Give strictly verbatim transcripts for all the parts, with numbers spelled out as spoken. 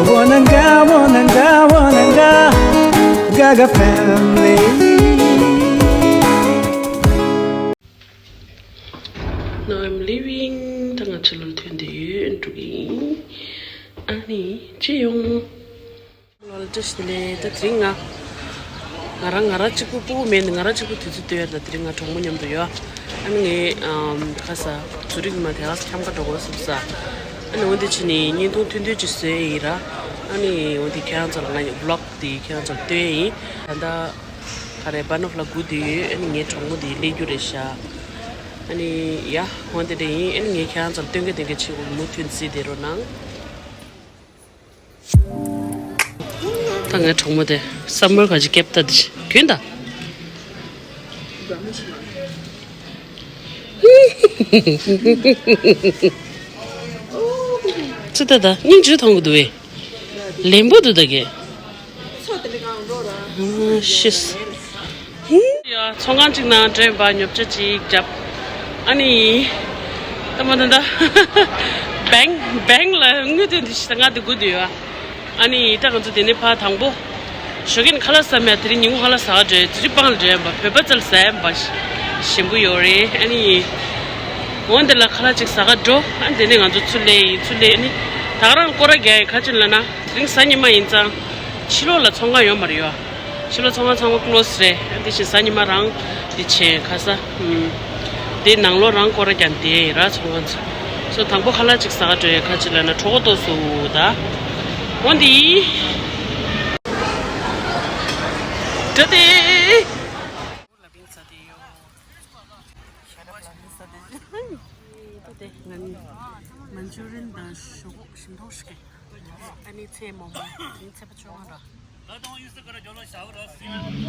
Wananga, wananga, wananga, Gaga family. Now I'm leaving. ད་ང་ཚོ་ལ་ཐོན་ཏེ་ཡོད་འགྲོ་གི་ཡིན། ཨ་ནི་ཅི་ཡོང་། ལོ་ལ་བཀྲ་ཤིས་བདེ་ལེགས། ད་དེ་རིང་ང་ང་རང་ང་རང་གཅིག་པུ། སྤུ་གུ་མེད་ནི་ང་རང་གཅིག་པུ་དུས་ཚོད་སྟོན་ཡ། ད་དེ་རིང་ང་གྲོགས་མོ་མཉམ་དུ་ཡོད། ཨ་ནི་ངས་ཨམ་ཁ་ས་ཛུ་རིག་མ་དེ་ཨ་ཁྱམ་ཁ་འགྲོ་དགོས་སུབ་ས། ཨ་ནི་འོན་ཏེ་ཕྱི་ནས་བརྙན་ཐུང་ཐུང་ཐུང་ཅིག་བཟོས་ཡིན་ར། ཨ་ནི་འོན་ཏེ་ཁྱེད་རང་ཚོ་ལ་ང་ཡི་བི་ལོག་དེ་ཁྱེད་རང་ཚོ་ལ་སྟོན་ཡིན། ད་ལྟ་ག་རེ་སྦ་ནོབ་ལ་སྒུག་དུས་ཡོད། ཨ་ནི་ངའི་གྲོགས་མོ་དེ་སླེབས་རྒྱུ་རེད་ཤག་ཨ་ནི་ཡ་འོན་ཏེ་འདྲ་ཡིན། ཨ་ནི་ངས་ཁྱེད་རང་ཚོ་ལ་སྟོན་གི་སྟོན་གི་བྱེད་དགོས། མུ་མཐུད་གཟིགས་བསྡད་རོགས་གནང་། ད་ངའི་གྲོགས་མོ་དེ་སམ་མར་ག་ཅིག་ཁེབས་ད་དེ་གྱོན་ད། ཅི་ད་ད་སྙིང་རྗེ་མཐོང་གི་འདུག་བས། ལེན་པོ་འདུག་ད་གས། ཤིས། ཡ་ཚོང་ཁང་གཅིག་ནང་འགྲོ་ཡིན་པ། ཉོ་ཆ་གཅིག་བརྒྱབ། ཨ་ནི་ད་མ་ད་ད་བེང་བེང་ལ་དངུལ་དེ་འདི་ཞིག་ད་ང་དེ་དགོས་འདུག་ཡ། ཨ་ནི་ད་ང་ཚོ་དེ་ནས་ཕར་དང་པོ་ཞོགས་ཀས་ཁ་ལག་ཟ་མེད། དེ་རིང་ཉིན་གུང་ཁ་ལག་ཟ་ག་འགྲོ་ཡ། ཛུ་རིག་སྤང་ལ་འགྲོ་ཡ་ཡིན་པ། བོད་པ་ཚོ་ལ་ཟ་ཡ་ཡིན་པ་ཞིམ་པོ་ཡོད་རེད། ཨ་ནི་འོ་འདི་ལ་ཁ་ལག་ཅིག་ཟ་ག་འགྲོ། ཨ་ནི་དེ་ནས་ང་ཚོ་ཚུར་སླེབས་ཡིན། ཚུར་སླེབས། ཨ་ནི་ད་ག་རང་སྐོར་ར་རྒྱག་ཡིན། ག་ཅི་ལབ་ན་དེ་རིང་གཟའ་ཉི་མ་ཡིན་ཙང་ཕྱི་ལོགས་ལ་ཚོང་ཁང་ཡོད་མ་རེད་ཡ། ཕྱི་ལོགས་ཚོང་ཁང་ཚང་མ་ཀློ་སི་རེད། དེ་བཞིན་གཟའ་ཉི་མ་རང་དེ་བྱས་ཁ་ས། ཨུམ། དེ་ནང་ལོགས་རང་སྐོར་ར་རྒྱག་བསྡད་ར་ཚོང་ཁང་ཚོ། སོ་དང་པོ་ཁ་ལག་ཅིག་ཟ་ག་འགྲོ་ཡ། ག་ཅི་ལབ་ན་གྲོད་ཁོག་ལྟོགས་སོང་ད། འོ་འདི། འགྲོ་དེ། ལ་བིང་ས་དེ་ཡོད། ལ་བིང་ས་དེ། ད་དེ་ང་ནི་མན་ཇུ་རིན་དང་ཞོག་ཁོག་ཞིམ་ཐོག་ཞིག་གི། ཨ་ནི་ཚལ་མོག་མོག་ཚལ་པ་བཅོ་ལྔ་ར།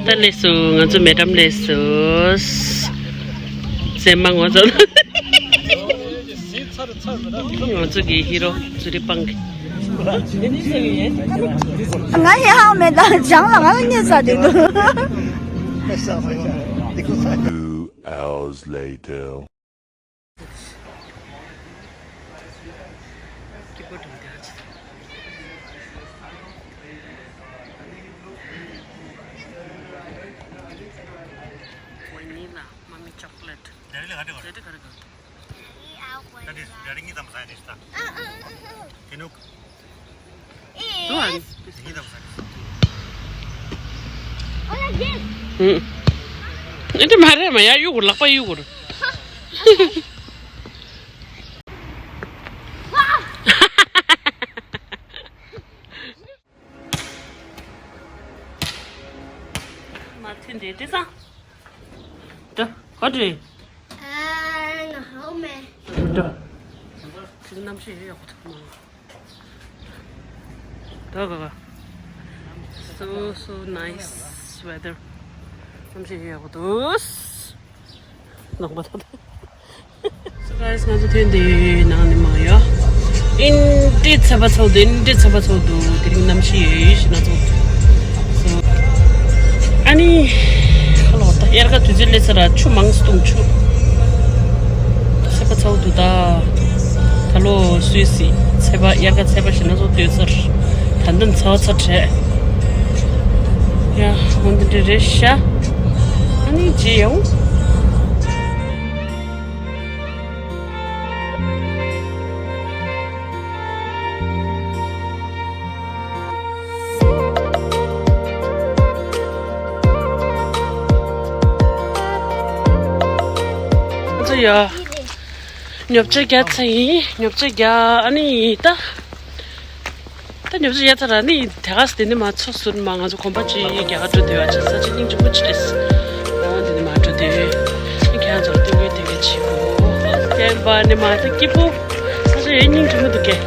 ད་སླེབས་སོང་། ང་ཚོ་མེ་ཌམ་སླེབས་སོང་། ཟེ་མ་ངོ་ཚ། ང་ཚོ་གི་ཧི་རོ་ཛུ་རི་པང་གི། ང་ཡི་ཧང་མེད་ད་ཅང་ལ་ང་ལ་ཉེ་ས་དེ་དུ། Two hours later. སྐྱིད་པོ་འདུག་དེ་ཨ་ཅེ། ཝ་ནི་ལ་མ་མི་ཅོག་ལེ་ཊི། དེ་རིང་ལ་ག་འདྲ་ག་རེ། དེ་རིང་ག་རེ་ག། ད་དེ་དེ་རིང་གཉིས་ཙམ་ཟ་ཡ་རེད་ད། དེ་ནུ། དེ་གཉིས་ཙམ་ཟ་ཡ་རེད། ཨུ། ཨེ་འདྲ་མ་རེད་མ། ཡ་གཡུག་གུར། ལག་པ་གཡུག་གུར། མ་ཐུན་དེ་དེ་ཙང་། ད་ག་དྲི། ཨ་ན་ཧའོ་མེ། ད་དེ་གནམ་གཤིས་ཡག་པོ་འདུག་མ། ད་ག་ག། So so nice weather. གནམ་གཤིས་ཡག་པོ་འདུག་ནང་པ་ད། So guys, ང་ཚོ་ཐོན་དེ་ནང་ནས་མ་ཡོད། ཨིན་ཏི་ཚ་པ་ཚོ་དུ། ཨིན་ཏི་ཚ་པ་ཚོ་དུ། དེ་རིང་གནམ་གཤིས་ཡོད་ཡོད་ཞིག་ན་ཚོ། So ཨ་ནི་ཁ་ལོ་ད་དབྱར་ཁ་དུས་ཚོད་སླེབས་ཚར་ར། ཆུ་མང་སྟོང་ཆུ། ཚ་པ་ཚོ་དུ་ད། ད་ལོ་སུད་སི་ཚ་པ། དབྱར་ཁ་ཚ་པ་ཞིག་ན་ཚོ་དུས་ཚར། ད་འདི་ཚ་བ་ཚ་དྲགས། ཡ་འོ་འདི་འདྲ་རེད་ཤག་ཨ་ནི་རྗེས་ཡོང་། ང་ཚོ་ཡ་ཉོ་ཆ་རྒྱག་ཚར་ཡིན། ཉོ་ཆ་རྒྱག་ཨ་ནི་ད། ད་ཉོ་ཆ་རྒྱག་ཚར་ར་ནི་དེ་ག་ས་དེ་ནི་མ་ཚོ་ཟུར་མ་ང་ཚོ་གོམ་པ་གཅིག་རྒྱག་ག་འགྲོ་དུས་བ་ཆ་ས་ཆ་སྙིང་རྗེ་པོ་ཆེ་རེད། ཨོ་འདི་ནི་མ་འགྲོ་དུས་ནི་ཁྱེད་ཚོར་སྟོན་གི་སྟོན་གི་བྱེད་དགོས། བསྟན་པ་ནི་མ་ད་སྐྱིད་པོ་ས་ཆ་ཡོད་སྙིང་རྗེ་མོ་འདུག་གས།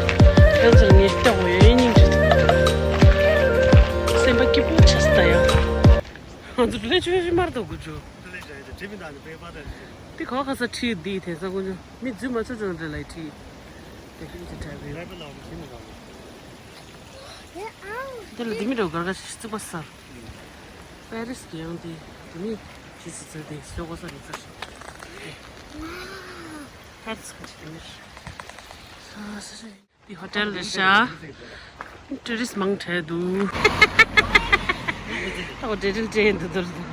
ཁྱེད་ཚོར་ངས་སྟོན་དགོས་ཡོད་སྙིང་རྗེ་འདུག་སེམས་པ་སྐྱིད་པོ་ཆགས་སོང་ད་ཡང་། ང་ཚོ་ལས་ཆོས་ཤིག་མར་ཐོག་གི་ཆུ། དེ་ག་ཁ་ས་ཁྲིད་འདི་དེ་ས་ཀུན་ཆུ་མི་རྫུན་མ་ཆོ་ཆོ་འདྲ་ལ་ཁྲིད། དེ་ཤིན་ཏུ་དྲག་པའི། དེ་ལ་དེ་མི་འགྲོ་གར་ག་ཤི་རྩིག་པ་སར། པེ་རིས་ཀྱི་ཡང་དེ་དེ་མི་ཇི་སི་ཙི་དེ་སོ་གོ་ས་རི་ཙི་ཤི། པེ་རིས་ཁ་ཆེ་དེ་མི་ཤི། ས་ས་ས། འདི་ཧོ་ཊེལ་རེད་ཤག་ཊུ་རི་སི་མང་དྲགས་འདུག་ཨོ་ཊུ་རི་སི་དྲན་འདུག་དོར་འདུག་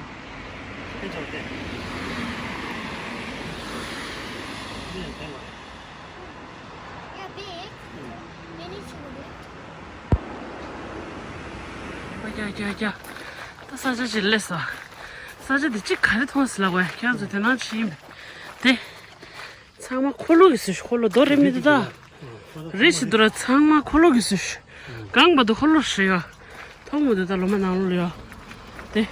ཡ་ཡ་ཡ་ཡ། ད་ས་ཆ་ཅིག་སླེབས་སོང་། ས་ཆ་འདི་གཅིག་ག་རེ་མཐོང་སྲིད་ལ་གོ་ཡ། ཁྱེད་རང་ཚོ་དེ་ནང་ཕྱིན་པས་དེ། ཚང་མ་འཁོར་ལོ་གི་སུ་ཞིག་འཁོར་ལོ་རྡོ་རེ་མི་འདུག་ད། རེ་ཞིག་འདུག་ར། ཚང་མ་འཁོར་ལོ་གི་སུ་ཞིག་གང་བར་དུ་འཁོར་ལོ་ཞིག་ཡོད། མཐོང་མི་འདུག་ད། ལོ་མ་ནང་ལོགས་ལ་ཡོད་དེ།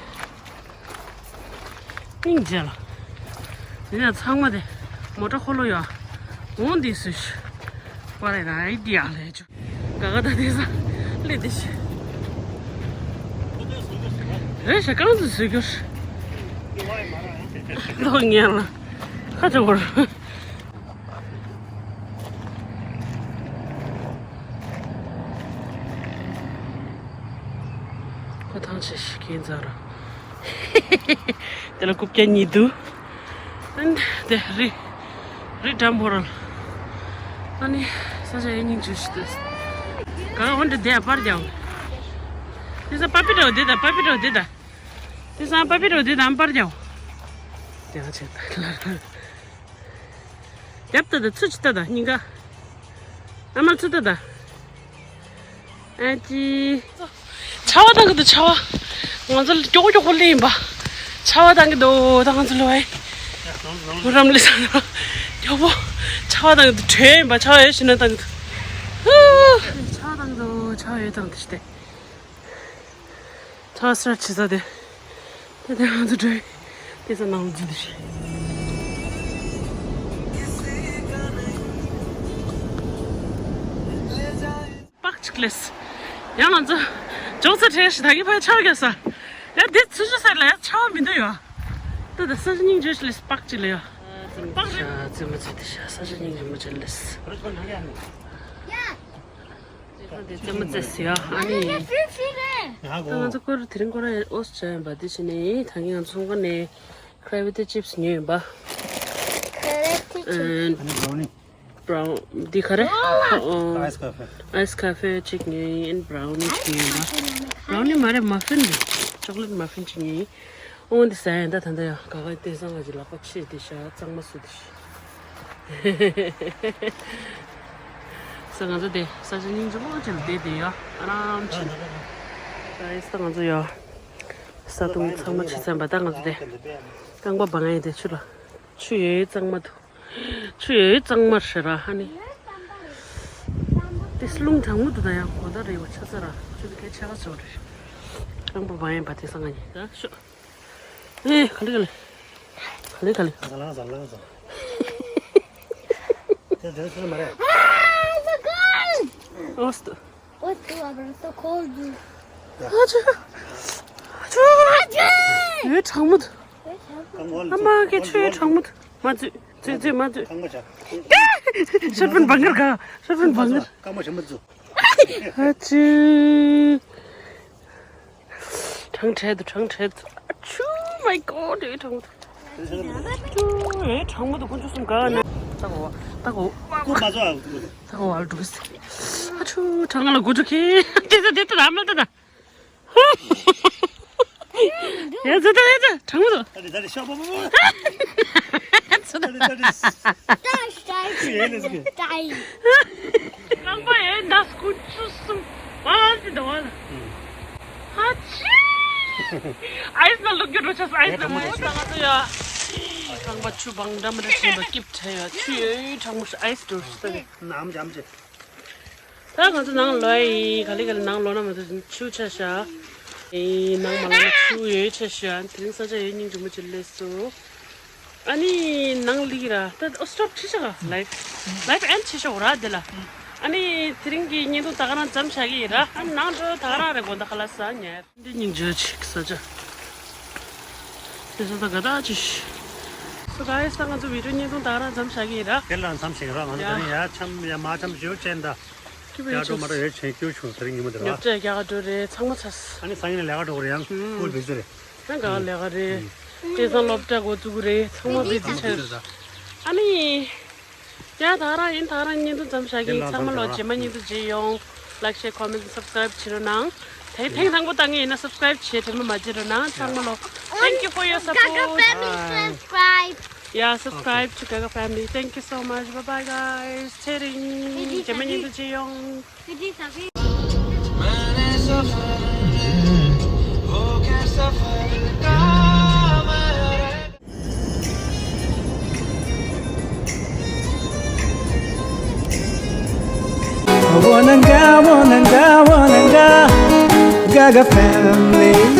སྙིང་རྗེ་ལ། དེ་ནས་ཚང་མ་དེ་མོ་ཊ་འཁོར་ལོ་ཡོད། འོང་དེ་སུ་ཞིག་པར་ར་ཨའི་ཌི་ཡ་ལས་ཆོག་ག་ག་ད་དེ་ས་ལས་དེ་ཞིག་རེ་ཞིག་རྐང་འཛུགས་བཟོས་རྒྱུར། ལོ་ངན་ལ་ཁ་ཆེ་བོར། ཁོ་ཐང་ཆད་ཤིག་ཡིན་ཙང་ར། དེ་ལ་རྐུབ་བཀྱག་གཉིས་འདུག་ཨན་དེ་རི། རི་འགྲམ་བོ་ར། ཨ་ནི་ས་ཆ་ཡེ་སྙིང་རྗེ་ཞིག་འདུག་ག་འོན་ཏེ་དེ་ཡ་པར་རྒྱག་དེ་ས་པ་པི་རོ་དེ་ད། པ་པི་རོ་དེ་ད། དེ་སང་པ་པི་རོ་དེ་ད་པར་རྒྱག་དེ་ཧ་ཆེ་ད་ལ། རྒྱབ་ལྟ་དང་ཚུར་ཅིག་ལྟ་དང་སྙིང་ག་ཨ་མ་ཚུར་ལྟ་དང་། ཨ་ཙི། ཆར་པ་བཏང་གི་འདུག་ཆར་པ། ང་ཚོ་མགྱོགས་པོ་མགྱོགས་པོ་སླེབས་ཡིན་པ། ཆར་པ་བཏང་གི་འདུག་ད་ང་ཚོ་ལོས། བུ་རམ་ལི་ས་ན། མགྱོགས་པོ། ཆར་པ་བཏང་གི་འདུག་བྲོས་ཡིན་པ། ཆར་པ་ཡོད་ཤི་ན་བཏང་གི་འདུག་ཧུ། ཆར་པ་བཏང་གི་འདུག་ཆར་པ་ཡོད་བཏང་གི་འདུག་ཤི་སྟེ། ད་སར་ཆི་ས་དེ། དེ་དེ་ང་ཚོ་འགྲོ། དེ་ས་ནང་ལ་འཛུལ་དེ་ཤི། པག་ཅིག་ལེས། ཡང་ང་ཚོ་ཇོག་ས་ཁྲལ་ཤི་ད་གི་ཕ་ཆར་ག་ས། ཡ་དེ་ཚུ་ཆུ་ས་ལ་ཡ་ཆར་མི་འདུག་ཡ། ད་ད་ས་ཆ་སྙིང་རྗེ་ཤི་ལེས་པག་ཅིག་ལེ་ཡ། པག་རེད། ཙི་མ་ཚེ་དེ་ཤ་ས་ཆ་སྙིང་རྗེ་མ་ཅན་ལེས། དེ་རྩེད་མོ་རྩེ་ཟེར་ཡ། ཨ་ནི། ད་ང་ཚོ་སྐོར་དེ་རིང་སྐོར་ར་ཨོ་སི་ཅན་པ་དེ་བྱས་ནས་ད་གིན་ང་ཚོ་ཚོང་ཁང་ནས་ཀྲེ་ཝི་ཊི་ཅིབ་སི་ཉོས་ཡིན་པ། ཨན་བྷ་རའུ་ནི། བྷ་རའུ་ནི་འདི་ག་རེ། ཨའི་སི་ཁ་ཧྥེ། ཨའི་སི་ཁ་ཧྥེ་གཅིག་ཉོས་ཡིན། ཨན་བྷ་རའུ་ནི་གཅིག་ཉོས་ཡིན་པ། བྷ་རའུ་ནི་མ་རེད། མ་ཧྥིན་རེད། ཅོག་ལེ་ཊི་མ་ཧྥིན་གཅིག་ཉོས་ཡིན། ཨོ་འདི་ཟ་ཡིན་ད། ད་ད་ཡ་ག་ག་དེང་སང་ང་ཅིག་ལག་པ་ཕྱིས་དེ་ཤ་གཙང་མ་བཟོས་དེ་ཤ། ས་ང་ཚོ་དེ་ས་ཆ་སྙིང་རྗེ་མོ་ཅིག་ལ་བསྡད་དེ་ཡ་ཨ་རམ་ཆེ། ད་ཡིན་ས་ང་ཚོ་ཡ་ས་དུང་ཚང་མ་ཕྱིས་ཚར་བ། ད་ང་ཚོ་དེ་རྐང་པ་བང་ཡིན་དེ་ཆུ་ལ་ཆུ་ཡོད་གཙང་མ་འདུག་ཆུ་ཡོད་གཙང་མ་རེད་ར་ཧ་ནི། དེ་རླུང་གྲང་མོ་འདུག་ད་ཡང་གོ་ད་རེད་བ་ཆ་ཚ་ར་ཆུ་དེ་གལ་ཆེ་ག་ཚོ་རེད། རྐང་པ་བང་ཡིན་པ་དེང་སང་ང་གཉིས་ད་ཤོག་ཨེ་ག་ལེ་ག་ལེ། ག་ལེ་ག་ལེ། ཟ་ལང་ཟ་ལང་ཟ། དེ་དེ་ཚོ་མ་རེད། ཨོ་སྟོ། What's the weather? So cold, dude. ཨ་ཅོ། ཨ་ཅོ། ཡོད་གྲང་མོ་འདུག་ཨ་མ་གི་ཆུ་ཡོད་གྲང་མོ་འདུག་མ་ཚུད་ཚུད་ཚུད་མ་ཚུད། ཤར་པན་བང་གར་ག་ཤར་པན་བང་གར། ཨ་ཅོ། གྲང་དྲགས་འདུག་གྲང་དྲགས་འདུག་ཨ་ཆུ། My God, ཨེ་གྲང་མོ་འདུག་ཨེ་གྲང་མོ་འདུག་དཀོན་མཆོག་གསུམ་ག་ན། ད་གོ་ད་གོ་ཀུ་མ་ཚོ་ཨ་ཀུ། ད་གོ་ཨལ་འདུག་ཨ་ཆུ་གྲང་ལ་དཀོན་མཆོག་གི། དེ་ད་དེ་ད་ར་མ་ད་ད། ཡ་ད་ད་ཡ་ད་གྲང་མོ་འདུག་ད་དེ་ད་དེ་ཤོག་པོ་པོ་པོ། ད་དེ་ད་དེ། ད་ད་དེ། ད་ད་དེ། རྐང་པ་ཡོད་ད་དཀོན་མཆོག་གསུམ། ཨ་ཙི་ད་བ་ལ། ཨ་ཙི། ཨའི་སི་ན་ལུག་རྒྱུ་འགྲོ་ཆགས་ཨའི་སི་ན་མ་ཡོད་ད་ང་ཚོ་ཡ། རྐང་པ་ཆུ་བང་འགྲམ་རེ་བཞིན་པ་སྐྱིབས་ཁྲ་ཡ་ཆུ་ཡོད་གྲང་མོ་ཨའི་སི་འགྲོ་ཤི་ད་ནི། ནམ་ཇམ་ཅེ། ད་ང་ཚོ་ནང་ལོག་ཡི་ག་ལེ་ག་ལེ་ནང་ལོག་ན་མ་ཚོ་ཆུ་ཆ་ཤ། ཨེ་ནང་མ་ལོག་ན་ཆུ་ཡོད་ཆ་ཤ། དེ་རིང་ས་ཆ་ཡོད་སྙིང་རྗེ་མོ་ཅིག་སླེབས་སོང་། ཨ་ནི་ནང་ལི་ར་ད་ཨོ་སི་ཊོབ་ཁྲི་ཤ་ག་ལའིབ་ལའིབ་ཨེན་ཁྲི་ཤ་འོ་ར་དེ་ལ། ཨ་ནི་དེ་རིང་གི་བརྙན་ཐུང་ད་ག་རང་མཚམས་བཞག་གི་ཡིན་ར། ཨ་ནི་ནང་འགྲོ་ད་ག་རང་རེ་དགོང་ད་ཁ་ལག་ཟ་ཉལ། འདི་སྙིང་རྗེ་ཅིག་ས་ཆ། དེ་ས་ད་ག་ད་ཅི་ཤི། སོ་ད་ཡེ་ས་ང་ཚོ་བི་ཌིའོ་བརྙན་ཐུང་ད་ག་རང་མཚམས་བཞག་གི་ཡིན་ར། དེ་ལ་མཚམས་བཞག་ར་ང་ཚོ་དེ་རིང་ཡ་འཆམ་ཡ་མ་འཆམ་ཞེ་པོ་ཅན་ད། ཀི་བེ་ཡ་ཅོ་མ་འགྲོ་ཡོད་ཆེན་ཀྱུ་ཆུང་དེ་རིང་ཉི་མ་དེ་ར། ཉབ་ཆ་རྒྱ་གར་འགྲོ་རེད་ཚང་མ་ཚ། ཨ་ནི་སང་ཉིན་ལས་ཀ་འགྲོ་གི་རེད་ཡང་ཁུལ་བི་ཟི་རེད། ད་ག་ལས་ཀ་རེད། དེ་སང་སློབ་གྲྭ་འགོ་བཙུགས་རེད་ཚང་མ་བི་ཟི་ཆགས། ཨ་ནི། ཡ་ད་རང་ཡིན་ད་རང་བརྙན་ཐུང་མཚམས་བཞག་གི་ཡིན་ཚང་མ་ལོ་རྗེས་མ་བརྙན་ཐུང་མཇལ་ཡོང་། Like, share, comment, subscribe བྱེད་རོགས་གནང་། དེ་ཐེངས་དང་པོ་ལྟ་མཁན་ཡིན་ན་subscribe བྱེད་དྲན་པ་མ་བརྗེད་རོགས་གནང་། ཚང་མ་ལོ། Thank you for your Gaga support. Family, subscribe. Yeah, subscribe to Gaga Family. Thank you so much. Bye bye, guys. ཚེ་རིང་། རྗེས་མ་མཉམ་དུ་མཇལ་ཡོང་། Wananga, wananga, wananga, Gaga Family.